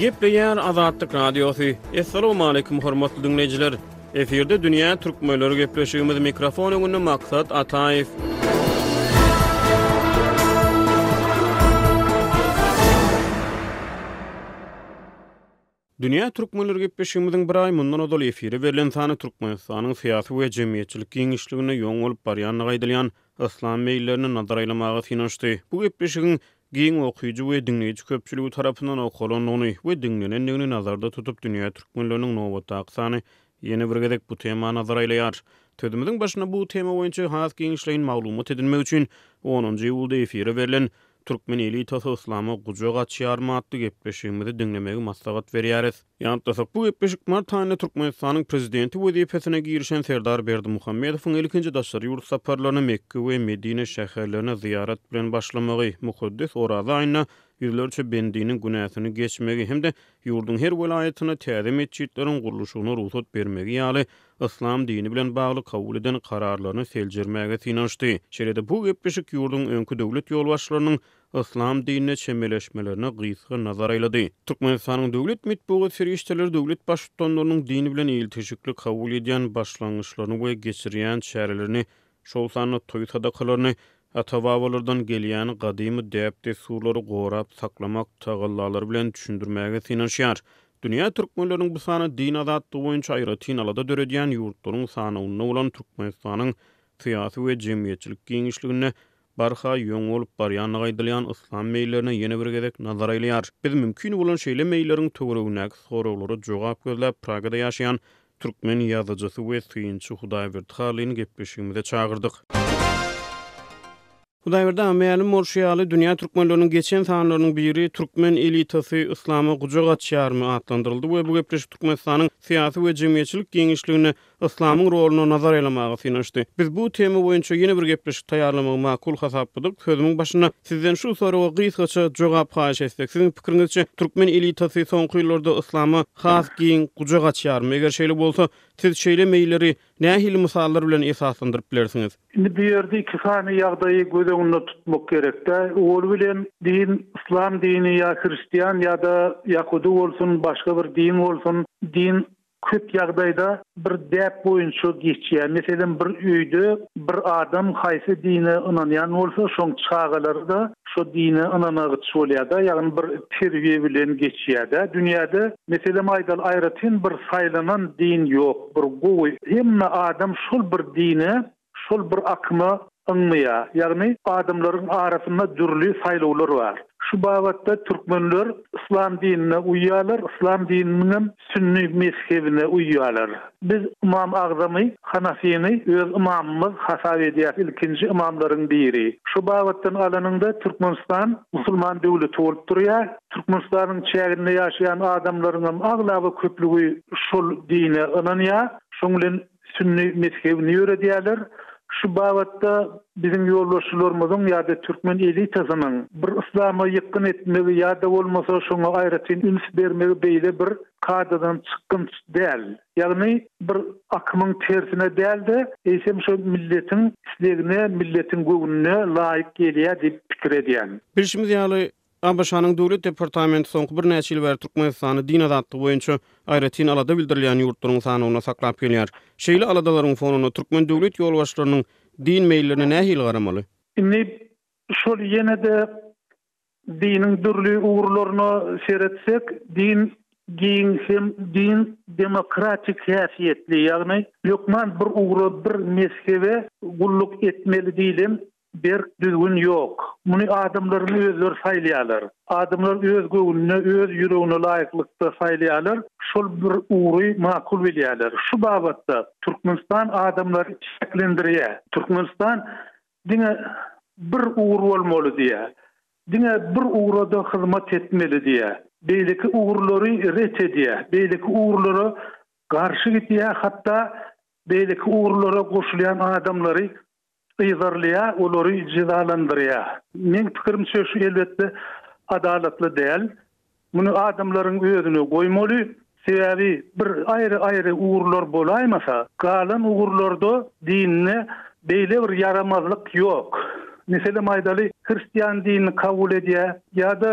Gepleýär Azatlyk Radiosy. Assalamualaikum hormatly diňleýjiler. Efirde dünýä türkmenleri gepleşigimiz mikrofon öňünde Maksat Ataýew. Dünýä türkmenleri gepleşigimiziň bir aý mundan ozal efire berlen sany Türkmenistanyň syýasy we jemgyýetçilik giňişliginde ýoň bolup barýandygy aýdylýan yslam meýillerine nazar aýlamaga synanyşdy. Bu gepleşigiň giň okyjy we diňleýji köpçüligi tarapyndan okalandygyny we diňlenendigini nazarda tutup Dünýä türkmenleriniň nobatdaky sany ýene bir gezek bu tema nazar aýlaýar. Sözümiziň başynda bu tema boýunça has giňişleýin maglumat edinmek üçin onunjy iýulda efire berlen Türkmen elitasy yslama gujak açýarmy atly gepleşigimizi diňlemegi maslahat berýäris. Ýatlasak, bu gepleşik mart aýynda Türkmenistanyň Prezidenti wezipesine girişen Serdar Berdimuhamedowyň ilkinji daşary ýurt saparlaryny Mekge we Medine şäherlerine zyýarat bilen başlamagy, mukaddes Oraza aýynda ýüzlerçe bendiniň günäsini geçmegi hem-de ýurduň her welaýatynda täze metjitleriň gurluşygyna rugsat bermegi ýaly yslam dini bilen bagly kabul eden kararlaryny seljermäge synanyşdy. Şeýle-de bu gepleşik ýurduň öňki döwlet ýolbaşçylarynyň yslam dinine çemeleşmelerine gysga nazar aýlady. Türkmenistanyň döwlet metbugat serişdeleri döwlet baştutanlarynyň din bilen ilteşikli kabul edýän başlangyçlaryny we geçirýän çärelerini şol sanda toý sadakalaryny, ata-babalardan gelýän gadymy däp-dessurlary gorap saklamak tagallalary bilen düşündirmäge synanyşýar. Dünýä türkmenleriniň bu sany din azatlygy boýunça aýratyn alada döredýän ýurtlaryň sanawynda bolan Türkmenistanyň syýasy we jemgyýetçilik giňişliginde barha ýoň bolup barýandygy aýdylýan yslam meýillerine ýene bir gezek nazar aýlaýar. Biz mümkin bolan şeýle meýilleriň töweregindäki soraglara jogap gözläp Pragada ýaşaýan Türkmen ýazyjysy we synçy Hudaýberdi Hallyny gepleşigimize çagyrdyk. Hudaýberdi aga, mälim bolşy ýaly, dünýä türkmenleriniň geçen sanlarynyň biri Türkmen elitasy yslama gujak açýarmy? atlandyryldy we bu gepleşik Türkmenistanyň syýasy we jemgyýetçilik giňişliginde yslamyň roluna nazar aýlamaga synanyşdy. Biz bu tema boýunça ýene bir gepleşik taýýarlamagy makul hasapladyk. Sözümiň başynda sizden şu soraga gysgaça jogap haýyş etsek, siziň pikiriňizçe, türkmen elitasy soňky ýyllarda yslama has giň gujak açýarmy? Eger şeýle bolsa, siz şeýle meýilleri nähili mysallar bilen esaslandyryp bilersiňiz? Indi bu ýerde iki sany ýagdaýy göz öňünde tutmak gerek-dä. Owaly bilen din, yslam dini ýa hristian ýa-da ýahudy bolsun, başga bir din bolsun, din köp ýagdaýda bir däp boýunça geçýär. Meselem, bir öýde bir adam haýsy dine ynanýan bolsa, şoň çagalary-da şo dine ynanagyç bolýar-da, ýagny bir terbiýe bilen geçýär-dä. Dünýäde, meselem aýdaly, aýratyn bir saýlanan din ýok, bir gowy, hemme adam şol bir dine şol bir akyma yňmaýar. Ýagny adamlaryň arasynda dürli saýlawlar bar. Şu babatda türkmenler yslam dinine uýýarlar, yslam dininiňem sünni mezhebine uýýarlar. Biz Ymam Agzamy Hanafyny öz ymamymyz hasap edýäris, ilkinji ymamlaryň biri. Şu babatdan alanyňda Türkmenistan musulman döwleti bolup durýar. Türkmenistanyň çäginde ýaşaýan adamlaryňam aglaba köplügi şol dine ynanýar. Şoň bilen Sünni mezhebini ýöredýärler. Şu babatda biziň ýolbaşçylarymyzyň ýa-da türkmen elitasynyň bir yslama ýykgyn etmegi ýa-da bolmasa şoňa aýratyn üns bermegi beýle bir kadadan çykgynç däl. Ýagny bir akymyň tersine däl-de, eýsem şo milletiň islegine, milletiň göwnüne laýyk gelýär diýip pikir edýän. Bilşimiz ýaly, ABŞ-nyň Döwlet departamenti soňky birnäçe ýyl bäri Türkmenistany din azatlygy boýunça aýratyn alada bildirilýän ýurtlaryň sanawynda saklap gelýär. Şeýle aladalaryň fonunda türkmen döwlet ýolbaşçylarynyň din meýillerine nähili garamaly? Indi şol ýene-de diniň dürli ugurlaryna seretsek, din giň hem din demokratik häsiýetli, ýagny hökman bir ugra, bir mezhebe gulluk etmeli diýlen Berk düzgün ýok. Muny adamlaryň özleri saýlaýarlar. Adamlar öz göwnüne, öz ýüregine laýyklykda saýlaýarlar, şol bir ugry makul bilýärler. Şu babatda Türkmenistan adamlary çäklendirýär. Türkmenistan diňe bir ugur bolmaly diýýär. Diňe bir ugra-da hyzmat etmeli diýýär. Beýleki ugurlary ret edýär. Beýleki ugurlara garşy gidýär, hatda beýleki ugurlara goşulýan adamlary yzarlaýar, olary jezalandyrýar. Meň pikirimçe şu elbetde adalatly däl. Muny adamlaryň özüne goýmaly. Sebäbi bir aýry-aýry ugurlar bolaýmasa, galan ugurlarda dinde beýle bir ýaramazlyk ýok. Meselem aýdaly, hristian dinini kabul edýär ýa-da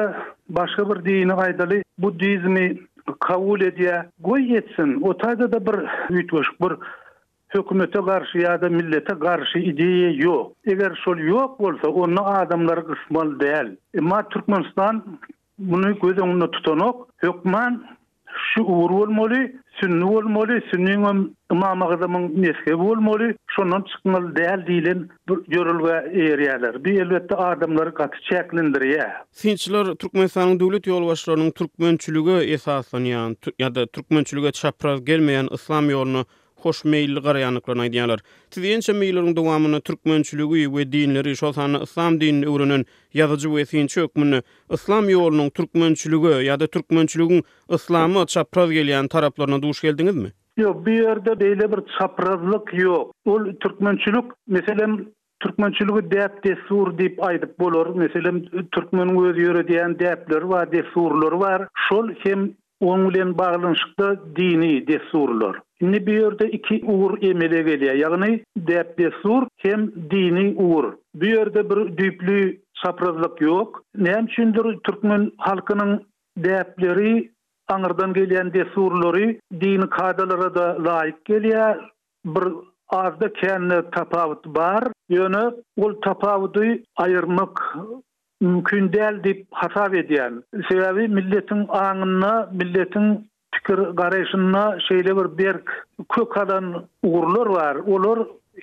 başga bir dini aýdaly. buddizmi kabul edýär. Goý etsin, o taýda-da bir üýtgeşik bir hökümete garşy ýa-da millete garşy ideýa ýok. Eger şol ýok bolsa, onda adamlary gysmaly däl. Emma Türkmenistan muny göz öňünde tutanok. Hökman şu ugur bolmaly, sünni bolmaly, sünniňem Ymam Agzamyň mezhebi bolmaly, şondan çykmaly däl diýlen bir ýörelgä eýerýärler. Bu elbetde adamlary gaty çäklendirýär. Synçylar Türkmenistanyň döwlet ýolbaşçylarynyň türkmençilige esaslanýan ýa-da türkmençilige çapraz gelmeýän yslam ýoluna hoş meýilli garaýandyklaryny aýdýarlar. Siz ençeme ýyllaryň dowamynda türkmençiligi we dinleri, şol sanda yslam dinini öwrenen ýazyjy we synçy hökmünde yslam ýolunyň türkmençilige ýa-da türkmençiligiň yslama çapraz gelýän taraplaryna duş geldiňizmi? Ýok, bu ýerde beýle bir çaprazlyk ýok. Ol türkmençilik, meselem, türkmençiligi däp-dessur diýip aýdyp bolar. Meselem, türkmeniň öz ýöredýän däpleri bar, dessurlary bar. Şol hem oň bilen baglanyşykda dini dessurlar. Indi bu ýerde iki ugur emele gelýär, ýagny däp-dessur hem dini ugur. Bu ýerde bir düýpli çaprazlyk ýok. Näme üçindir türkmen halkynyň däpleri, aňyrdan gelýän dessurlary dini kadalara-da laýyk gelýär. Bir azda-kände tapawut bar. Ýöne ol tapawudy aýyrmak mümkin däl diýip hasap edýän. Sebäbi milletiň aňynda, milletiň pikir garaýşynda şeýle bir berk kök alan ugurlar bar, olar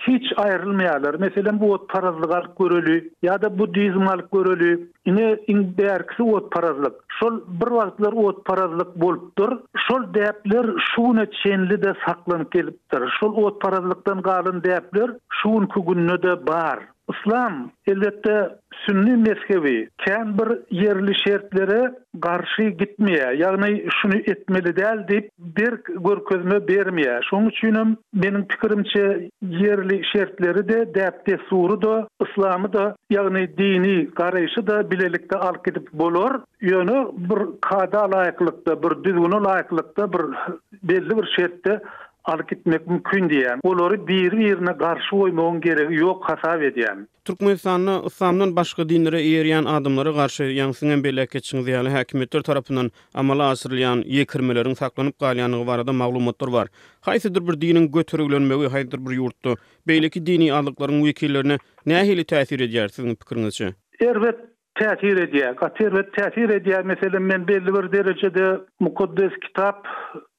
hiç aýrylmaýarlar. Meselem, otparazlygy alyp göreli ýa-da buddizmi alyp göreli. Ine, iň bärkisi otparazlyk. Şol bir wagtlar otparazlyk bolupdyr. Şol däpler şu güne çenli-de saklanyp gelipdir. Şol otparazlykdan galan däpler şu günki günde-de bar. Yslam, elbetde, sünni mezhebi kän bir ýerli şertlere garşy gitmeýär, ýagny şuny etmeli däl diýip berk görkezme bermeýär. Şonuň üçinem, meniň pikirimçe, ýerli şertleri-de, däp-dessury-da, yslamy-da, ýagny dini garaýşy-da bilelikde alyp gidip bolar. Ýöne bir kada laýyklykda, bir düzgüne laýyklykda, bir belli bir şertde alyp gitmek mümkin diýýän. Olary biri-birine garşy goýmagyň geregi ýok hasap edýän. Türkmenistanda yslamdan başga dinlere eýerýän adamlara garşy, ýaňy siziňem belläp geçişiňiz ýaly, häkimiýetler tarapyndan amala aşyrylýan ýekirmeleriň saklanyp galýandygy barada maglumatlar bar. Haýsydyr bir diniň götergilenmegi haýsydyr bir ýurtda beýleki dini azlyklaryň wekillerine nähili täsir edýär, siziň pikiriňizçe? Erbet Täsir edýär, gaty erbet täsir edýär. Meselem, men belli bir derejede Mukaddes Kitap,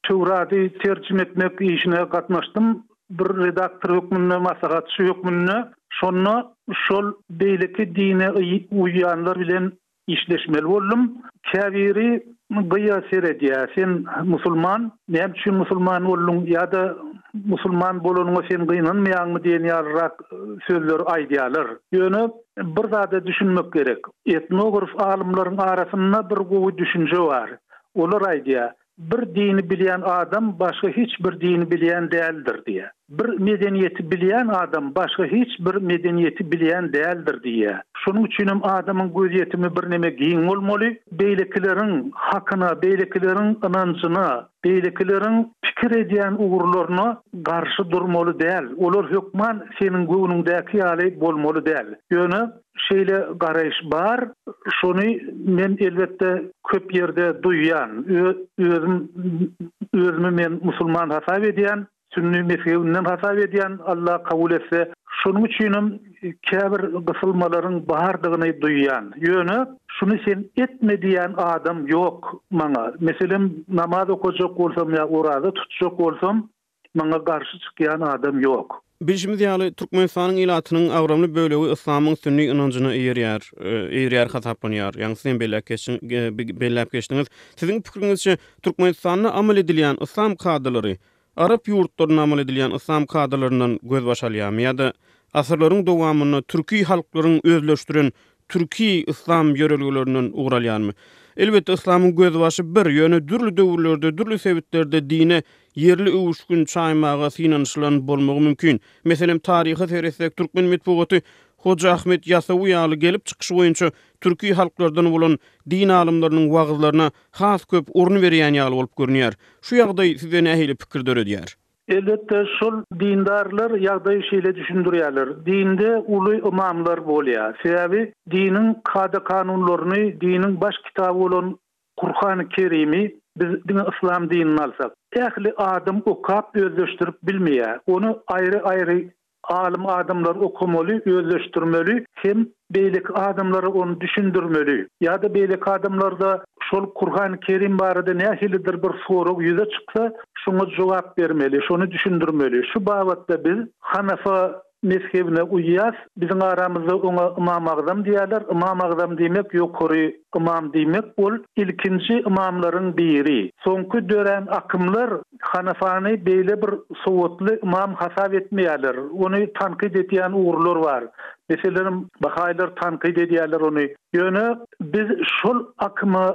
Töwrady terjime etmek işine gatnaşdym, bir redaktor hökmünde, maslahatçy hökmünde. Şonda şol beýleki dine uýýanlar bilen işleşmeli boldum. Käbiri gyýa seredýär, sen musulman, näme üçin musulman bolduň ýa-da musulman bolanyňa sen gynanmaýaňmy diýen ýalyrak sözleri aýdýarlar. Ýöne Bir zada düşünmek gerek. Etnograf alymlaryň arasynda bir gowy düşünje bar. Olar aýdýar, Bir dini bilýän adam başga hiç bir dini bilýän däldir diýýär. Bir medeniýeti bilýän adam başga hiç bir medeniýeti bilýän däldir diýýär. Şonuň üçinem adamyň gözýetimi birneme giň bolmaly, beýlekileriň hakyna, beýlekileriň ynanjyna, beýlekileriň pikir edýän ugurlaryna garşy durmaly däl. Olar hökman seniň göwnüňdäki ýaly bolmaly däl. Ýöne şeýle garaýyş bar, şony men elbetde köp ýerde duýýan. Özüm özümi men musulman hasap edýän. Sünni mezhebinden hasap edýän, Allah kabul etse. Şonuň üçinem käbir gysylmalaryň bardygyny duýýan. Ýöne şuny sen etme diýýän adam ýok maňa. Meselem, namaz okajak bolsam ýa oraza tutjak bolsam, maňa garşy çykýan adam ýok. Bilşimiz ýaly, Türkmenistanyň ilatynyň agramly bölegi yslamyň sünni ynanjyna eýerýär, eýerýär hasaplanýar. Ýaňy siz hem belläp geçiň, belläp geçdiňiz. Siziň pikiriňizçe, Türkmenistanda amal edilýän yslam kadalary arap ýurtlarynda amal edilýän yslam kadalaryndan gözbaş alýarmy ýa-da asyrlaryň dowamynda türki halklaryň özleşdiren türki yslam ýörelgelerinden ugur alýarmy? Elbetde, yslamyň gözbaşy bir, ýöne dürli döwürlerde, dürli sebitlerde dine ýerli öwüşgin çaýmaga synanyşylan bolmagy mümkin. Meselem, taryha seretsek, türkmen metbugaty Hoja Ahmet Ýasawy ýaly gelip çykyşy boýunça türki halklardan bolan din alymlarynyň wagyzlaryna has köp orun berýän ýaly bolup görünýär. Şu ýagdaý sizde nähili pikir döredýär? Elbetde, şol dindarlar ýagdaýy şeýle düşündirýärler, Dinde uly ymamlar bolýar. Sebäbi diniň kada-kanunlaryny, diniň baş kitaby bolan. Kurhany Kerimi biz diňe yslam dinini alsak, ähli adam okap özleşdirip bilmeýär. Ony aýry-aýry alym adamlar okamaly, özleşdirmeli hem beýleki adamlara ony düşündirmeli. Ýa-da beýleki adamlarda şol Kurhany Kerim barada nähilidir bir sorag ýüze çyksa, şoňa jogap bermeli, şony düşündirmeli. Şu babatda biz Hanafa mezhebine uýýas. Biziň aramyzda oňa Ymam Agzam diýýärler. Ymam Agzam diýmek ýokary ymam diýmek. Ol ilkinji ymamlaryň biri. Soňky dörän akymlar Hanafany beýle bir sowatly ymam hasap etmeýärler. Ony tankyt edýän ugurlar bar. Meselem, bahaýylar tankyt edýärler ony. Ýöne biz şol akyma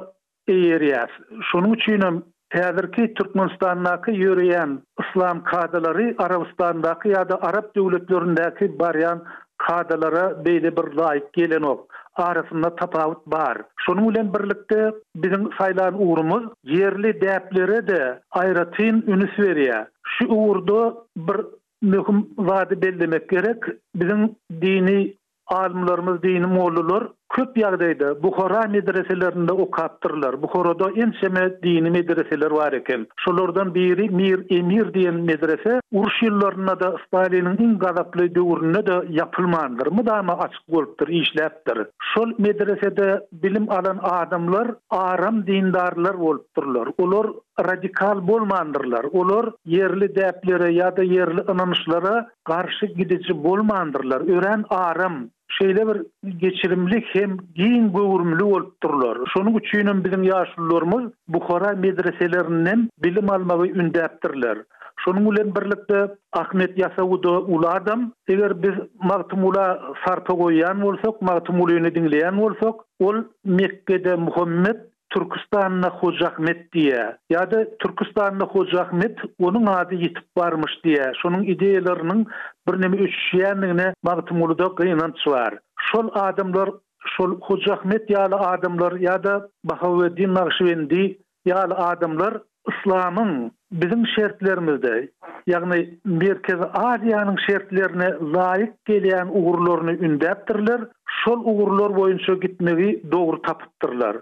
eýerýäs. Şonuň üçinem häzirki Türkmenistandaky ýöreýän yslam kadalary Arabystandaky ýa-da arap döwletlerindäki barýan kadalara beýle bir laýyk gelenok. Arasynda tapawut bar. Şonuň bilen birlikde biziň saýlan ugrumyz ýerli däplere-de aýratyn ünüs berýär. Şu ugurda bir möhüm zady bellemek gerek, biziň dini Alymlarymyz, dini mollalar köp ýagdaýda Buhara medreselerinde okapdyrlar. Buharada ençeme dini medreseler bar eken. Şolardan biri Mir Emir diýen medrese uruş ýyllarynda-da, Staliniň iň gazaply döwründe-de ýapylmandyr. Mydama açyk bolupdyr, işläpdir. Şol medresede bilim alan adamlar aram dindarlar bolupdyrlar. Olar radikal bolmandyrlar. Olar ýerli däplere ýa-da ýerli ynançlara garşy gidiji bolmandyrlar, örän aram, şeýle bir geçirimli hem giň göwrümli bolupdyrlar. Şonuň üçinem biziň ýaşulularymyz Buhara medreselerinden bilim almagy ündäpdirler. Şonuň bilen birlikde Ahmet Ýasawy-da uly adam. Eger biz Magtymgula sarpa goýýan bolsak, Magtymgulyny diňleýän bolsak, ol Mekgede Muhammet Türküstanda Hoja Ahmet diýýär. Ýa-da Türküstanda Hoja Ahmet, onuň ady ýitip barmyş diýýär. Şonuň ideýalarynyň birneme öçüşýändigine Magtymguluda gynanç bar. Şol adamlar, şol Hoja Ahmet ýaly adamlar ýa-da Bahaweddin Nagyşbendi ýaly adamlar Yslamyň biziň şertlerimizde, ýagny Merkezi Aziýanyň şertlerine laýyk gelýän ugurlaryny ündäpdirler, şol ugurlar boýunça gitmegi dogry tapypdyrlar.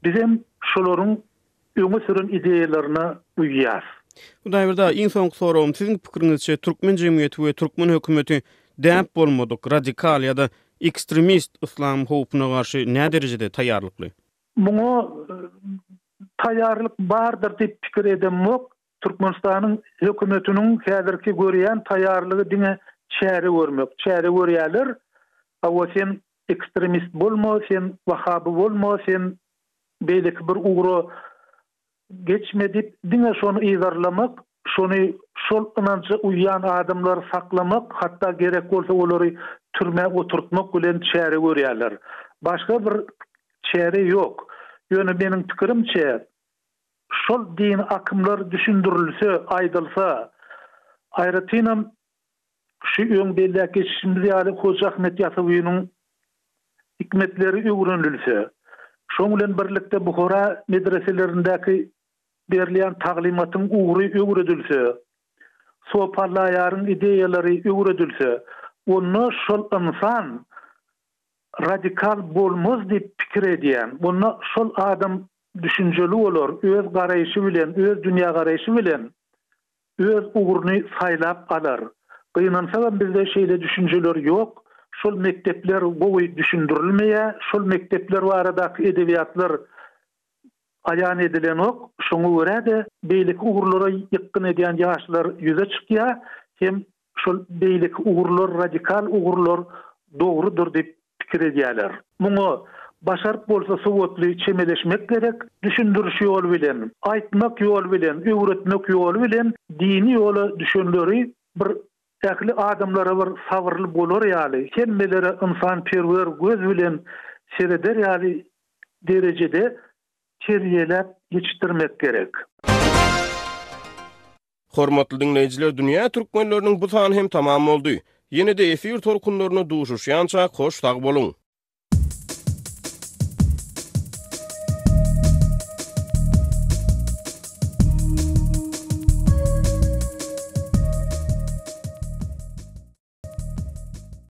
Bizem şolaryň öňe süren ideýalaryna uýýas. Hudaýberdi aga, iň soňky soragym, siziň pikiriňizçe, türkmen jemgyýeti we türkmen hökümeti däp bolmadyk, radikal ýa-da ekstremist yslam howpuna garşy näderejede taýýarlykly? Muňa taýýarlyk bardyr diýip pikir edemok. Türkmenistanyň hökümetiniň häzirki görýän taýýarlygy diňe çäre görmek. Çäre görýärler. Hawa, sen ekstremist bolma, sen wahaby bolma, sen beýleki bir ugra Geçme diýip, diňe şony yzarlamak, şony şol ynanja uýýan adamlary saklamak, hatda gerek bolsa olary türmä oturtmak bilen çäre görýärler. Başga bir çäre ýok. Ýöne meniň pikirimçe, şol dini akymlar düşündirilse, aýdylsa, aýratynam Şu öň belläp geçişimiz ýaly, Hoja Ahmet Ýasawynyň hikmetleri öwrenilse, şoň bilen birlikde Buhara medreselerindäki berilýän taglymatyň ugry öwredilse, Sopy Allaýaryň ideýalary öwredilse, onda şol ynsan radikal bolmaz diýip pikir edýän. Onda şol adam düşünjeli bolar, öz garaýşy bilen, öz dünýägaraýşy bilen öz ugruny saýlap alar. Gynansagam bizde şeýle düşünjeler ýok, şol mekdepler gowy düşündirilmeýär, şol mekdepler baradaky edebiýatlar aýan edilenok, şoňa görä-de beýleki ugurlara ýykgyn edýän ýaşlar ýüze çykýar hem şol beýleki ugurlar radikal ugurlar dogrudyr diýip pikir edýärler. Muňa başaryp bolsa sowatly çemeleşmek gerek, düşündiriş ýoly bilen, aýtmak ýoly bilen, öwretmek ýoly bilen dini ýola düşenleri bir ähli adamlara bir sabyrly bolar ýaly, hemmelere ynsanperwer göz bilen sereder ýaly derejede terbiýeläp ýetişdirmek gerek. Hormatly diňleýjiler Dünýä Türkmenleriniň bu sany hem tamam boldy. Ýene-de efir tolkunlarynda duşuşýançak hoş sag boluň!